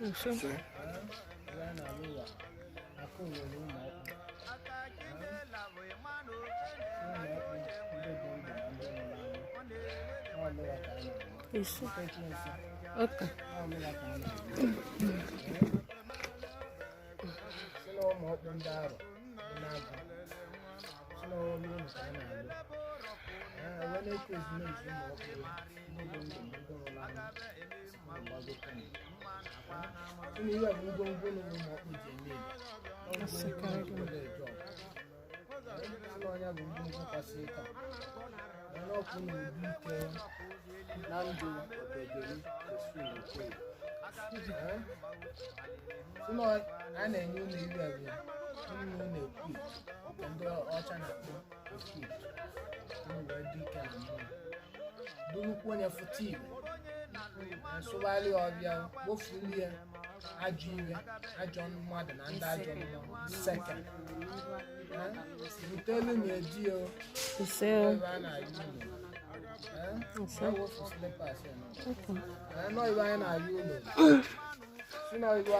Ise. Ise. Okay. A na-enye unu iwe bụ unu na-ekwu nke ndị ọcha na-akpọ ekwit unu wee dị ike na mmụọ durukwu onye fụta igwe nsụgharị ọbịa kpofulie ajọ iwe ajọ mmadụ na ndị ajọ mmụọ seke rutelu na-edi o Ise. ebe a na-ayọ unu Ise. wofu slippers ya nọ. Okay. Nọ ibe anyị na-ayọ unu si na ibe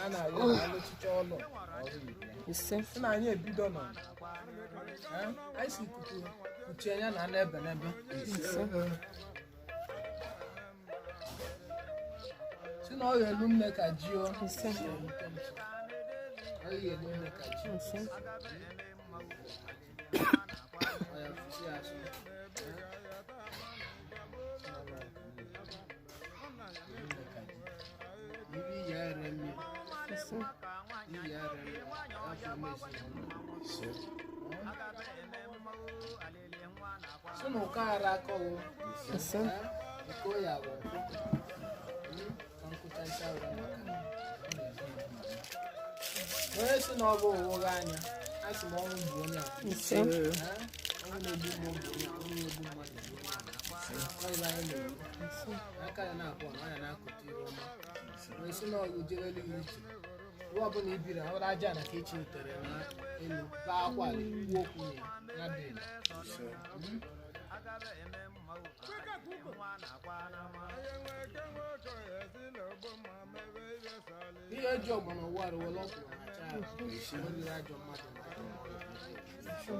a na-ayọ unu alụchicha ọlụ ọrụ ibe Ise. si na anyị ebido nọ anyị si ikuku kuchie ya na anụ ebe n'ebe Ise. si na ọ ga-elu nne ka ji o Ise. ọ ga-elu nne ka ji Ise. ọ ya fụsị ya asụ. Elu nne ka ji. Ibi ya ere mmiri Ise. iyi ya ere mmiri afọ mezi si na ụkọ ara akọwo Ise. nke ya bụ ka nkụchacha ụra maka onye si na ọ bụ ụwụghị anya a sị m ọnwụ bụ onye a Ise. ọnwụ na-egbu mmụọ bụ onye a, ọnwụ na-egbu mmadụ bụ onye a. Ọ ibe anyị na-ekwu. Ise. Aka ya na-abụọ na ọ ya na-akụta ihe ọma onye si na ọ jerelu ya ije ruo ọbụla i biri ọrụ aja na ka echi tere na elu baa akwa ala kwuo okwu na ya ya dị elu. Ihe eji ọgbọnọ ụwa arụwela ọkwụrụ na acha ahụ o riri ajọ mmadụ na ajọ mmụọ.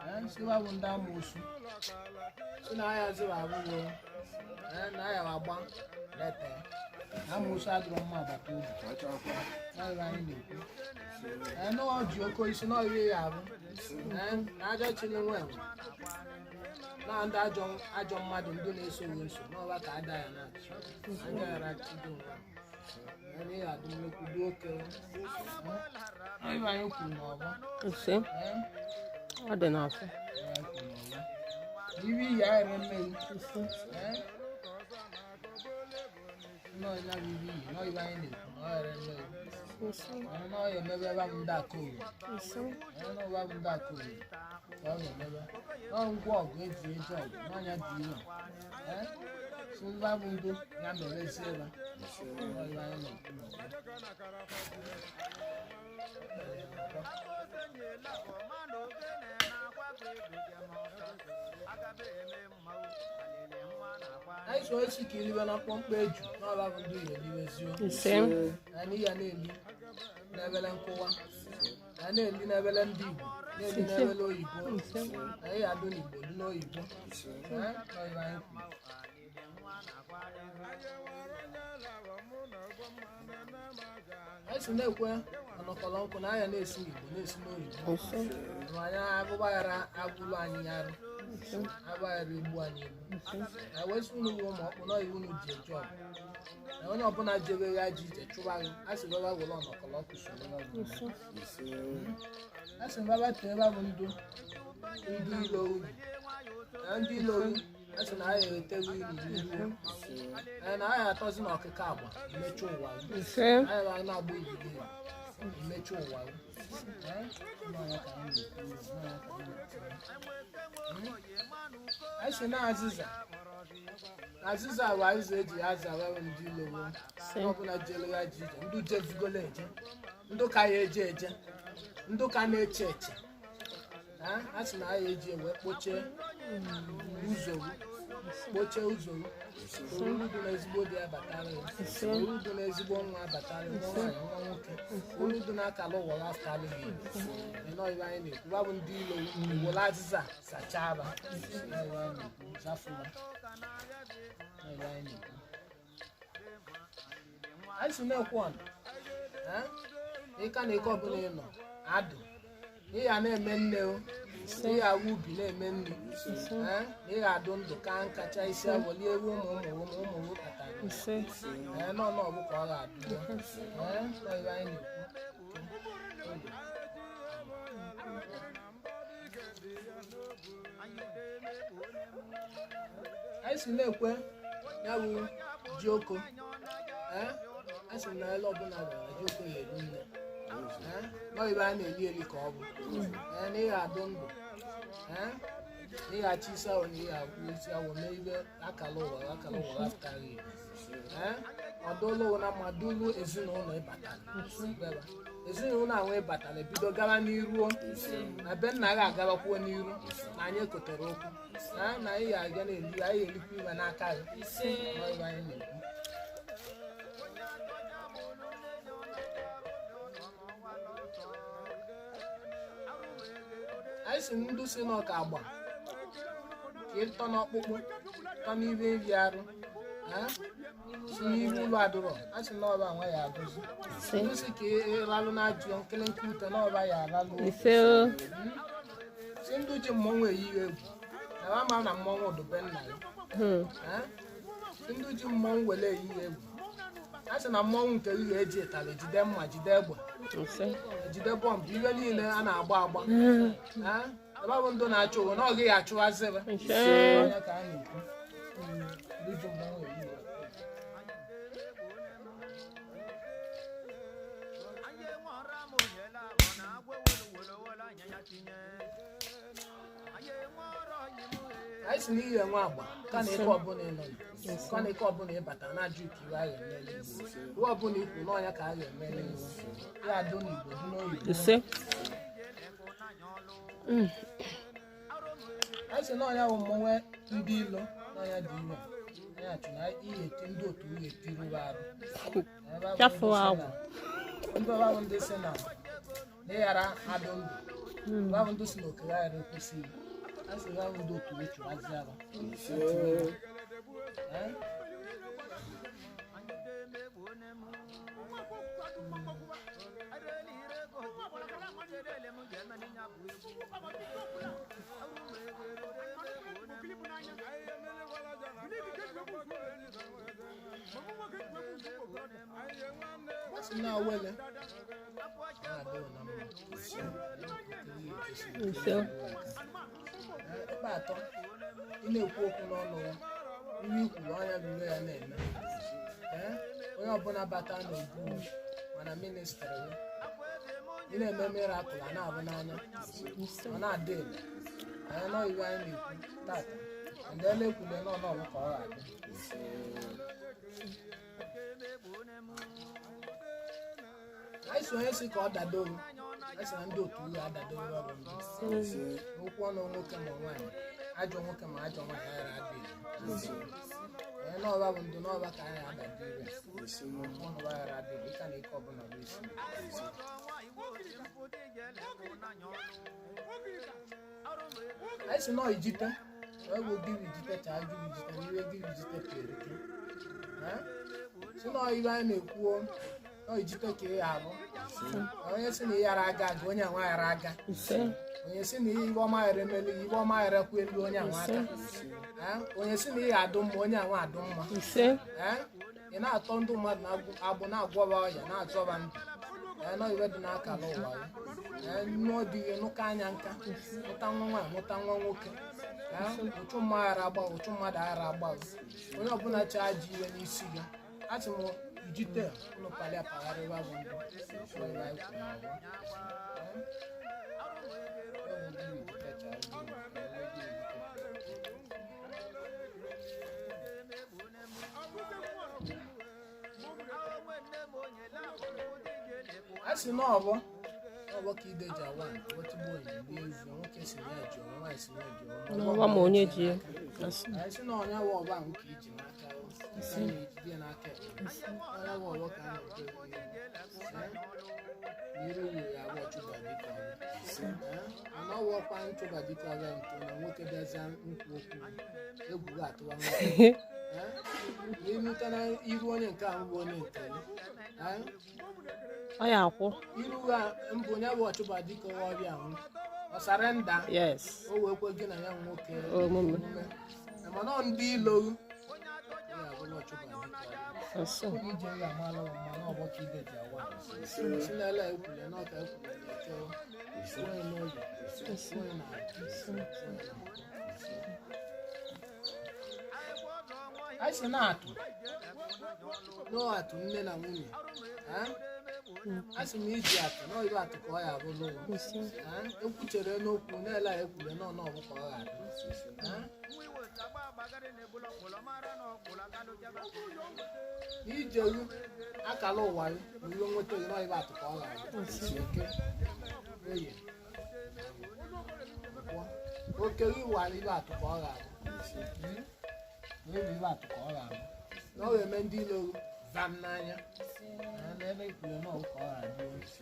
Ee, sịwa bụ ndị amoosu si na aya zịwa abụghị na aya agba leta na amoosu adịrọ mma agbata obi. Ọ anyị na-ekwu. Ee, na ọ ji oke isi na ọrịa ya ahụ. Ee, na ajọ chili nwa enwe na ndị ajọ ajọ mmadụ ndị na-eso ya eso n'ọwa ka ada ya na-achị aja ya rachido nwa ya na ya adị nnukwu dị oke. Ee, ibe anyị kwuru n'ọgbọ. Ise. Ee, Ọ dị n'afọ. ibe anyị kwuru n'ọgbọ. Ibe iyi ayịrị mmiri. Ise. Ee, nọọ ya bụ ibe iyi nọọ ibe anyị na-ekwu na ọ yịrị mmiri. Ise. Ọ nọọ ya emebe ebe ahụ ndị aka oyi. Ise. Ee, nọọ ebe ahụ ndị aka oyi ka ọ ga-emebe nọọ ngwa ọgụ eji eje ọgụ n'ọnya dị ire. Ee, si ngwa bụ ndo ya merezie ebe nọọ ibe anyị na-ekwu n'ọgbọ. Anyị so esi ka ilibe na mkpọmkpọ eju n'ọba bụ ndị ya eliwezie. Ise. Anyị ya na-eli n'ebele nkụwa, anyị na-eli n'ebele ndị Igbo, na-eli n'ebele oyibo, anyị ya adụ n'Igbo dị n'oyibo. Ee, nọ ibe anyị kwuru. Anyị si na-ekwe ọnọkọlọ nkụ na anya na-esi n'Igbo na-esi n'oyibo. Ise. Ma anyị agụgbaghara agụlụ anyị arụ agbaghara egbu anyị egbu na wee sị unu bụ ụmụ ọkpụ na iwu unu ji eje ọgụ na onye ọbụla jebe ya ji ije chụba gị a sị baba were ọnọkọlọ ọkụ soro ya bụ a sị baba tee ebe bụ ndụ ndị ilo unu na ndị ilo unu A sị na anyị eteghị iru n'ihu. Ee, na anyị atọzi na ọkịka agba emechi ụwa. Ise. Anyị bụ anyị na-agba ibide emechi ụwa. Ee, nọ ya ka anyị na-ekwu, nọ ya ka anyị na-ekwu. Anyị sị na azịza. Azịza bụ azịza eji aza wewe ndị ilowo. Ise. Ọbụla jere ya ji ije, ndị jevugolo eje, ndị ka ya eje eje, ndị ka na-eche eche. A sị na anyị eji wee kpochie ụzọ, kpochie ụzọ. Olu dị n'ezigbo dị abatara ya, olu dị n'ezigbo nwa abatara ya, nwa nwaanyị, nwa nwoke, olu dị n'akala ụwa ya afụtara ya. Ịnọ ibe anyị na-ekwu ba bụ ndị ilo were azịza sachaa ba. Ịnọ ibe anyị na-ekwu zafụwa. Ịnọ ibe anyị na-ekwu anyị si na-ekwu ọnụ ịka na ike ọbụla ị nọ adụ ị ya na-eme nne o, ị ya awụ ubi na-eme nri, na ị ga-adụ ndụ ka nkacha isi awọli ewu ụmụ ụmụ ụmụ ụmụ kpatara. Ise. Ee, nọ nọ bụ ka ọ ga-adụ. Ee, nọ ibe anyị na-ekwu. Anyị si na-ekwe ya bụ ji oko. Ee, a sị na ele ọbụla gara ji oko ya eru nne. Ee, nọ ibe a na-eli eli ka ọ bụ. Ee, na ị ga-adụ ndụ. Ee, na ị ga-achị isi awọ, na ị ga-akwụ isi awọ mee ibe akala ụwa, akala ụwa afụtara ya. Ee, ọ dụlụ na ma dụlụ ezinụlọ ịbatara beba. Ezinụlọ ahụ ịbatara ebido gara n'iru, na be nna gị agabakwuo n'iru, na anyị ekotere okwu. Ee, na anyị ga-aga na-eli, anyị ga-elikwa ibe n'aka gị. Nọ ibe anyị na-ekwu. Anyị si ndụ si n'ọka agba ka ịtọ n'ọkpụkpụ tọ n'ibe nri arụ. Ee? Si n'ihu ụlọ adụrọ, a sị na ọba nwa ya adụzi. Ndụ si ka ịralụ na-ajụ nkịlịnkị ute na ọba ya aralụ. Ise o. Si ndụ ji mmọnwụ eyi ya egwu na ama na mmọnwụ dube nna ya. Ee? Si ndụ ji mmọnwụ wele eyi ya egwu, a sị na mmọnwụ nke gị ga-eji ịtalị jide mma, jide egbe, Ise. jide bọmbụ, iwe niile a na-agba agba. Ee? Ebe ọ bụ ndụ na-achụ ụwa na ọ gaghị achụwazịba. Ise. Onye ka a na-ekwu ndị ji mmọnwụ eyi ya egwu. Anyị si n'ihi enwe agba ka na ike ọbụla ị nọ, ka na ike ọbụla ị bata na-ajụ ka iwe a ga-emeli iwe ọbụla ikwu n'ọnya ka a ga-emeli iwe ya adụ n'Igbo dị n'oyibo. Ise. Anyị si n'ọnya bụ mmọnwụ ndị ilo n'ọnya dị ime anyị achụ na ihe eti ndị otu ihe etiruwa arụ. Ebe ahụ Chafuo ndị si agwụ. Ndị ọba bụ ndị si na na ịghara adụ ndụ. Ebe ahụ ndị si na okere aghara ekwesịghị. A sị na ndị otu chụwazi ara. Ee? Si na awele na-adịghị na mma. Ise. Ebe atọ ị na-ekwu okwu n'ọnụ ya, ihe i kwuru ọnya bụ ihe ya na-eme. Ee, onye ọbụla bata n'obu mana ministrị ya, ị na-eme mirakụl a na-abụ n'anya, ọ na-adị ire. Anyị nọ iwe anyị na-ekwu tata ndị ele ekwule n'ọnụ ọbụ ka ọ ga-adị. Anyị si onye si ka ọ dadoro, anyị si na ndị otu ya adadoro ọrụ ndị n'okwu ọnụ nwoke ma nwaanyị, ajọ nwoke ma ajọ nwaanyị aghara adịghị. Ee, n'ọba bụ ndụ n'ọba ka anyị adado ire okwu ọnụ aghara adịghị ịka na ike ọbụla bụ isi. Anyị si nọọ ijite ego gịrị ijite cha gịrị ijite na iwe gịrị ijite ka erike. Ee? Si nọọ iwe anyị na-ekwuo nọọ ijite ka ị arụ onye si na ị ghara aga aga onye anwa ghara aga. Ise. Onye si na ihe ọma ghara emelu ihe ọma ghara kwu elu onye anwa aka. Ee? Onye si na ihe adụ mma onye anwa adụ mma. Ise. Ee? Ị na-atọ ndị mmadụ na-agbụ agbụ na-agwọba ọya na-azọba ndụ. Ee, nọ iwe dị n'akara ụwa gị. Ee, nụọ di gị, nụka anya nka, mụta nwa nwaanyị, mụta nwa nwoke. Ee, ụchụ mma aghara agba, ụchụ mmadụ aghara agba. Onye ọbụla chaa ji iwe n'isi gị, asị m ijite ụnụ palịa pagharịwa bụ ndụ. Ọ iwe anyị kwuru n'ọgbọ. Ee, ọ bụ gị ijite chaa ji iwe, ee, gị ijite. A sị na ọbọ ọbọ ka ide ji awa wetigbo enyi gbuo evu. Nwoke si na ya ji ọwa, nwaanyị si na ya ji ọwa. N'ọwa ma onye ji ya. Ise. Anyị sị na ọnya wa ọba ahụ ka iji n'aka, a na-ejide ya n'aka ekpe. Ọnya wa ọbọ ka a na-eje iru wuru ya bụ ọchụba dịka ọbịa. Mana ọ wụọkwa nchụba dịka ọbịa nke na nwoke bịazịa nkwu okwu egwu atụwa nwoke. Na irute na iru onye nke ahụ bụ onye nke gị. Ọ ya akwụ. Iru ha mbụ onye bụ ọchụba dịka ọbịa ahụ ọ sarenda. Yes. O wee kwe gị na ya nwoke Omume. Mana ọ ndị ilo ya abụla ọchụba dịka ọbịa. Ise. Ije ya amaala mma na ọgbọ ka ide ji awa si n'ele ekwule na ọka ekwule na eke onye n'oge onye na anyị si na-atụ n'atụ nne na nwunye. A sị m iji atụ na ibe atụ ka ọ ya abụ n'ụlọ. Ise. Ekwuchere n'okwu na-ele a ekwule na ọnụ ọbụ ka ọ ga-adị. Ijeru akara ụwa gị na ihe nweta gị na ibe atụ ka ọ ga-adị. Eke, oye, nkwọ, oke gị wara ibe atụ ka ọ ga-abụ. Na ebe ibe atụ ka ọ ga-abụ na ọ ga-eme ndị ilo vam n'anya na ebe ikwuru na ọ ka ọ ga-adị. Si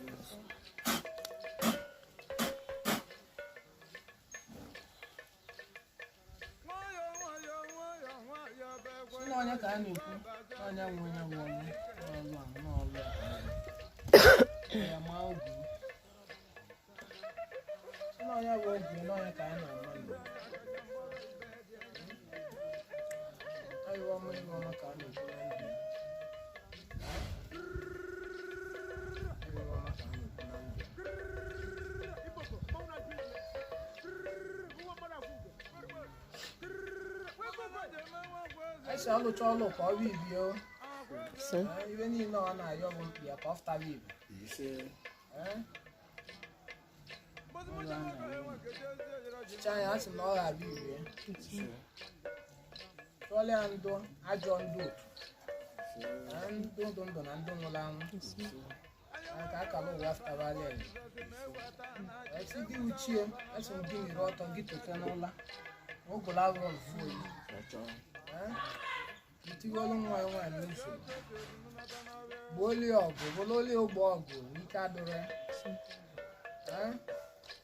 na onye ka a na-ekwu na onye nwe onye nwe ọlụ n'ọlụ a n'ọlụ a ka ọ bụ. Ya ma ogwu si na onye bụ ogwu na onye ka a na-ama ndụ. Ayiwa ọma iwe ọma ka a na-ekwu na ndụ. Ayiwa ọma ka a na-ekwu na ndụ. Esi ọlụcha ọlụ ka ọ bụ ibie o. Ise. Ibe niile ọ na-ayọ bụ mkpi ya ka ọ fụtara ibe. Chicha ya, a sị na ọ ga-abịa ibie. Tụọla ya ndụ ajọ ndụ otu. Ndụ ndụ ndụ na ndụ nwụrụ anwụ. Ka akara ụwa fụtabara ya. Esi gị uchie, esi m gị nyere ọtọ gị tete n'ụla. Ụgụrụ abụrụ mfu oyi. Ntigolu nwa ya nwaanyị n'usoro. Gbuo oli ọgụ, bụrụ oli ụgbọ ọgụ, ike adịrọ ya.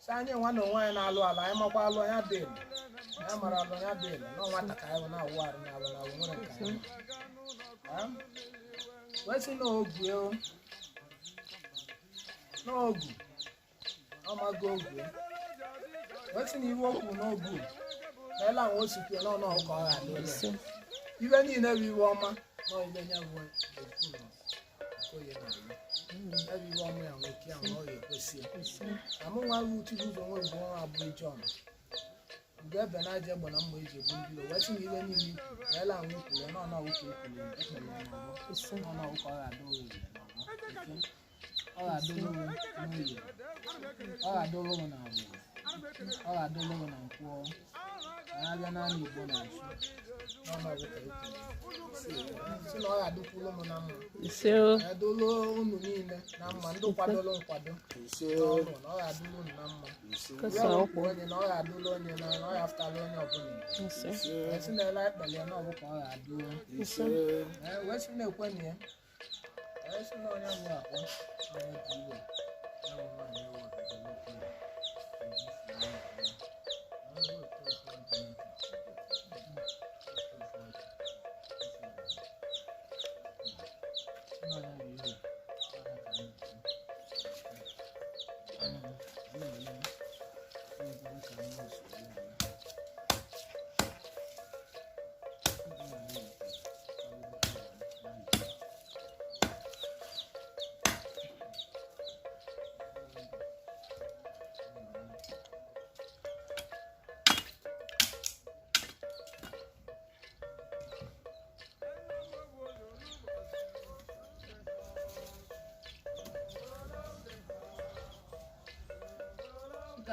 Sị anyị nwa na onwe anyị na-alụ ala, anyị makwa alụ anya belu. Anyị mara alụ anya belu, na nwata ka anyị bụ na-awụ arụ na alụ na alụ nwere nke anyị. Wee sị na ogwu o. N'ogwu. Ọmago ogwu. Wee sị na iwe okwu n'ogwu. Na ele ahụ o sikwe n'ọnụ ọkụ ọ ga-adị ụlọ. Ise. Ibe niile bụ iwe ọma na ibe nya bụ ekwu na okoye na ya bụ iwe ọma ya nwoke ahụ ọ ga-ekwesị ya. Ise. Na mụ nwa bụ Chibuzo nwe bụ nwa abụghị Jọn mgbe ebe na aja egbe na mma eji egbu ndị iro. Wee sị na ibe niile ikwu na ele ahụ ikwuru ya n'ọnụ ọgwụ ka ekwuru ya ekpere ya n'ọgbọ Ise. n'ọnụ ọgwụ ka ọ ga-adị ohere n'ọgbọ eke ọ ga-adị ohere n'oye, ọ ga-adị ohere na agbụrụ, ọ ga-adị ohere na nkwọ anyị abịa n'ala Igbo na-asụ n'ọnụ ọgwụ ka ekwuru si na ọ ga-adịkwuru m na mma. Ise o. Adụlụ unu niile na mma, ndị kwadoro nkwado n'ọrụ na ọ ga-adụlụ unu na mma. Kesa Ya ụkwụ. onye na ọ ga-adụlụ onye na ọ ga-afụtalụ onye ọbụla. Ise. Wee sị na ele ekpele na ọbụ ka ọ ga-adụ. Ise. Ee, wee sị na ekwe na ya, wee sị na onye bụ akpọ onye dị iwe ya bụ nwaanyị ewu ọdịda nwoke ya.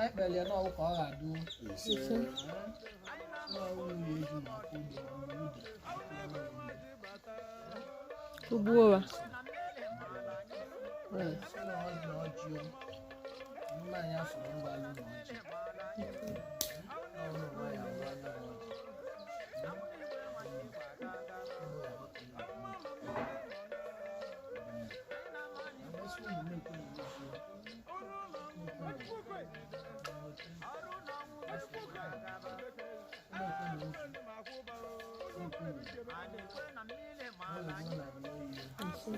anyị kpere ya n'ọwụ ka ọ ga-adụ. Ise. N'ọwụ ya eju na aka udo na ude Kụgbuo wa. si na ọjị ọjị o nna anyị afọrọ ngwalụ na ọjị n'ọnụ ụwa ya ngwa anya bụ ọjị. Ise.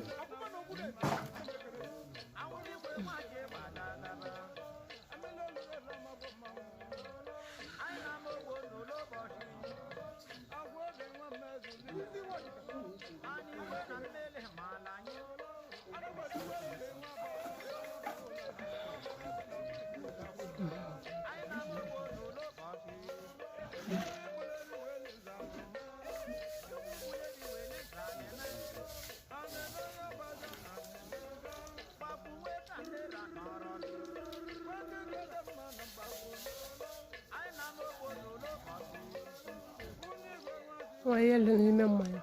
Nwa ihe dị n'ime mmanya.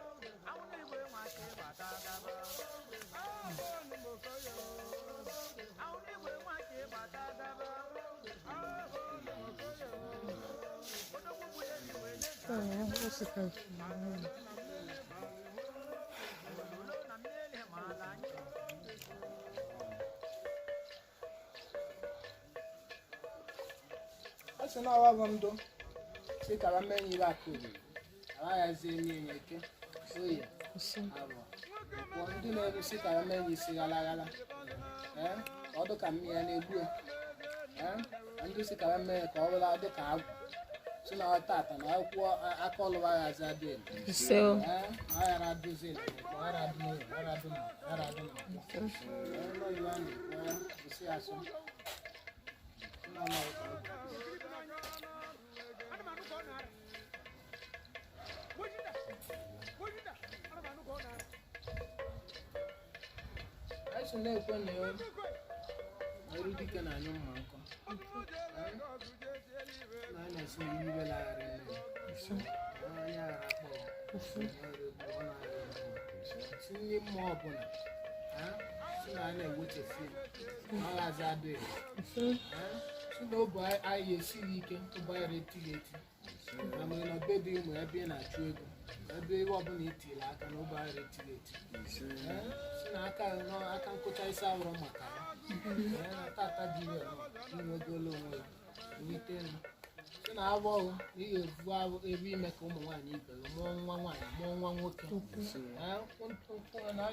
Ah, o sika. Ọ sị na ọwa bụ ndụ si kara mmenye ibe akụ oriri aghaghịzi enye ya eke oye Ise. abụọ pụọ ndị na-eru si kara mmenye isi ghala ghala, ee, ka ọ dị ka mmiri ya na-egbu ya, ee, na ndị si kara mmenye ka ọ bụla dị ka agwụ si na tata na akwụkwọ aka ọlụwa ghazi adị elu. Ise o. Ee, na ọ ghara adụzi elu, ka ọ ghara adụ n'oyi, ọ ghara adụ na ọ ghara adụ na akwụkwọ. Ee, nọ iwe a na-ekwu ya kwụsị ya asụ. Si na ọ nọ ka ọ dị. Anyị si na-ekwe na ya na iru dike na-anyụ mma nkọ. Ee, na anyị na-esi na iru ibe lagharị nne ya. Ise. Onye aghara akpọ ya, Ise. onye ọrụ egbu, ọ na-aghara egbu. Si ndị mmụọ ọbụla, ee, si na anyị na-ewechefu ya, na ọ ghazi adụ ya. Ise. Ee, si na obu anyị esighị ike, obu anyị etighị eti. Na mgbe na be dị ụmụ ebe ị na-achụ ego, ebe ihe ọbụla itiri aka na obu anyị etighị eti. Ee, si na aka nọ aka nkụcha isi awụrọ maka ya. Ee, na tata dị ire nọ, inwegolo onwe ya, wulite elu. Si na abụ ọhụ na ị ga-ebu abụ ebe ime ka ụmụ nwaanyị ibe gị mụọ nwa nwaanyị mụọ nwa nwoke. Ee, ụkwụ na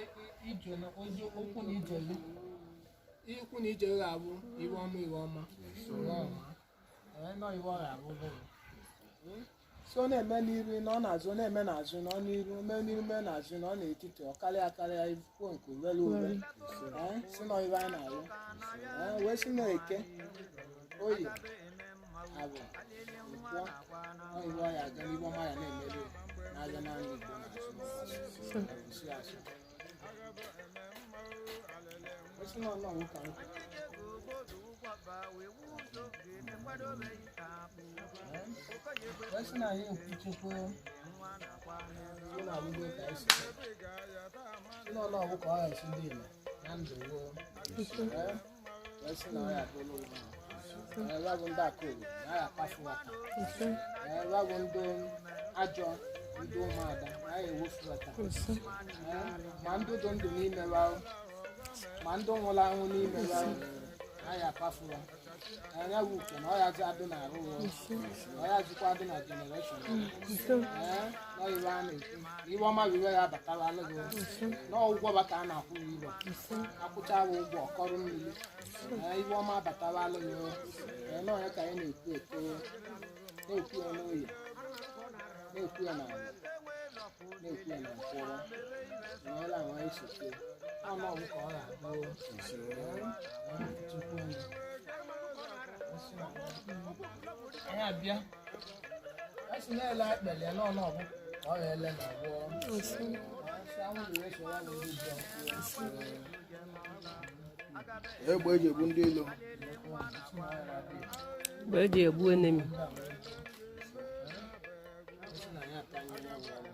ije na ozi ụkwụ na ije gị ikwu na ije gị ga-abụ iwe ọma iwe ọma nwa ọma. Ee, nọ iwe ọ ga-abụ bụ gị. So ọ na-eme n'iru na ọ na-azụ, ọ na-eme n'azụ na ọ n'iru, mee n'iru mee n'azụ na ọ n'etiti, ọ karịa akarịa ikwuo nke uvele uve. Ee, si na ibe a na-alụ. Ee, wee si na eke oyi abụ nkwọ ọ iwe ọ ya aga n'ibe ọma ya na-emere ya na-abịa na ndụ Igbo na-asụ si asụ. Wee si na ọnụ ọwụ ka nkụ. Ee, wee sị na anyị ekwuchekwa ụlọ agbụgbọ ka anyị si si na ọnụ ọgwụ ka ọ ga-esi dị ime na ndụ ruo. Ee, wee sị na ọ ya adịla ụwa. Ee, ya bụ ndị akụrụ na ya akpafu aka. Ise. Ee, ya bụ ndị ajọ ndị ụmụada na ya ewofu aka. Ise. Ee, ma ndị dị ndụ n'ime ahụ ma ndị nwụrụ anwụ n'ime ahụ na ya akpafu ha. Ee, ya bụ uke na ọ ya zi adị n'arụ ha, ọ ya zikwa adị na jenereshọn. Ise. Ee, nọ iwe a na-ekwu na iwe ọma bụ iwe ya abatara alụ gị na ụgwọ ba ka a na-akwụ ya ibe akwụcha bụ ụgwọ ọkọrọ mmiri. Ee, iwe ọma abatara alụ gị. Ee, nọ ya ka anyị na-ekwu eko na-ekwu ya n'oyi na-ekwu ya n'ala na-ekwu ya na mkpụrụ nyela nwa esote ọnụ ọgwụ ka ọ ga-abụ. Ee, tupu anyị abịa a sị na-ele akpele ya n'ọnụ ọgwụ ka ọ ga-ele na agwọ. Ise. Egbe eji egbu ndị ilo. Mgbe eji egbu enemy. Ndị a wee jụọ. Sị na ya atanye ya bụ ọrụ.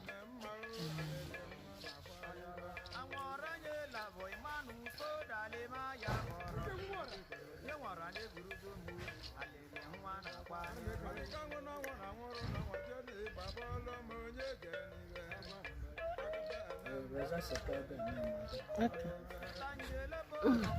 Okay.